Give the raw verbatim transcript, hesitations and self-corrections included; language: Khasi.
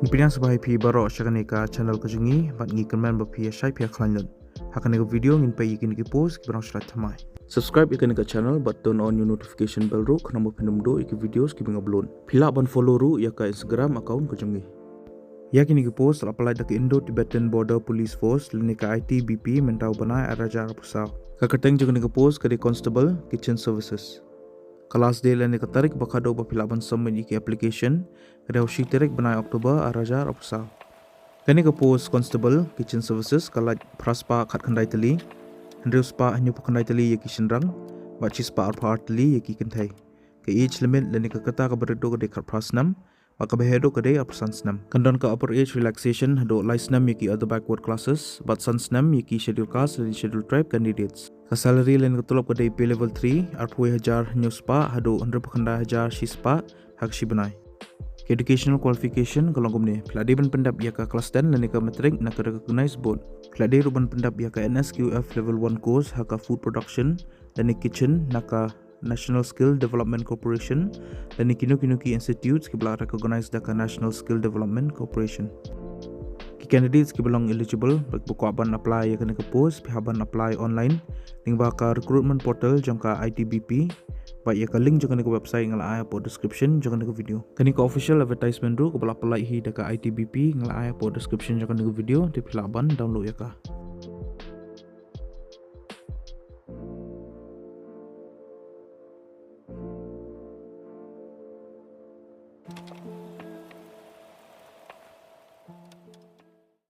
Pdiang sngewbha ïa phi baroh sha kane ka channel ka jong ngi, bad ngi kyrmen ba phi ïa shait phi ïa khlaiñ lut. Ha kane ka video ngin peit ïa kine ki post kiba rong shlait thymmai. Subscribe ïa kane ka channel bad turn on your notification bell ruh khnang ba phin ym duh ïa ki videos kiba nga upload. Phi lah ban follow ruh ïa ka Instagram account ka jong ngi. Ïa kine ki post la pynlait da ka Indo-Tibetan Border Police Force lane ka I T B P mynta u bnai ar hajar arphew saw. Ka kyrteng jong kane ka post ka dei Constable Kitchen Services. Ka last date lane ka tarik ba khatduh ba phi lah ban submit ïa ki application ka dei ha u shi tarik bnai October ar hajar arphew saw. Kane ka post Constable Kitchen Services ka lait phra spah khatkhyndai tylli, hynriew spah hynñiewphew khyndai tylli ïa ki shynrang, bad shi spah arphew ar tylli ïa ki kynthei. Ka age limit lane ka rta kaba rit duh ka dei khatphra snem, bad kaba heh duh ka dei arphew san snem. Kan don ka upper age relaxation haduh lai snem ïa ki other backward classes, bad san snem ïa ki schedule caste lane schedule tribe candidates. Ka salary lane ka tulop ka dei pay level three, arphew wei hajar hynñiew spah haduh hynriewphew khyndai hajar shi spah ha ka shi bnai. Ka educational qualification ka long kumne: phi la dei ban pyndep ïa ka class ten lane ka matric na ka recognized board. Phi la dei ruh ban pyndep ïa ka N S Q F level one course ha ka food production lane kitchen na ka National Skill Development Corporation lane kino kino ki institutes kiba la recognize da ka National Skill Development Corporation. Ki candidates kiba long eligible bad kiba kwah ban apply ïa kane ka post, phi hap ban apply online lyngba ka recruitment portal jong ka I T B P, bad ïa ka link jong kane ka website nga la ai hapoh description jong kane ka video. Kane ka official advertisement ruh kaba la pynlait hi da ka I T B P nga la ai hapoh description jong kane ka video, te phi lah ban download ïa ka.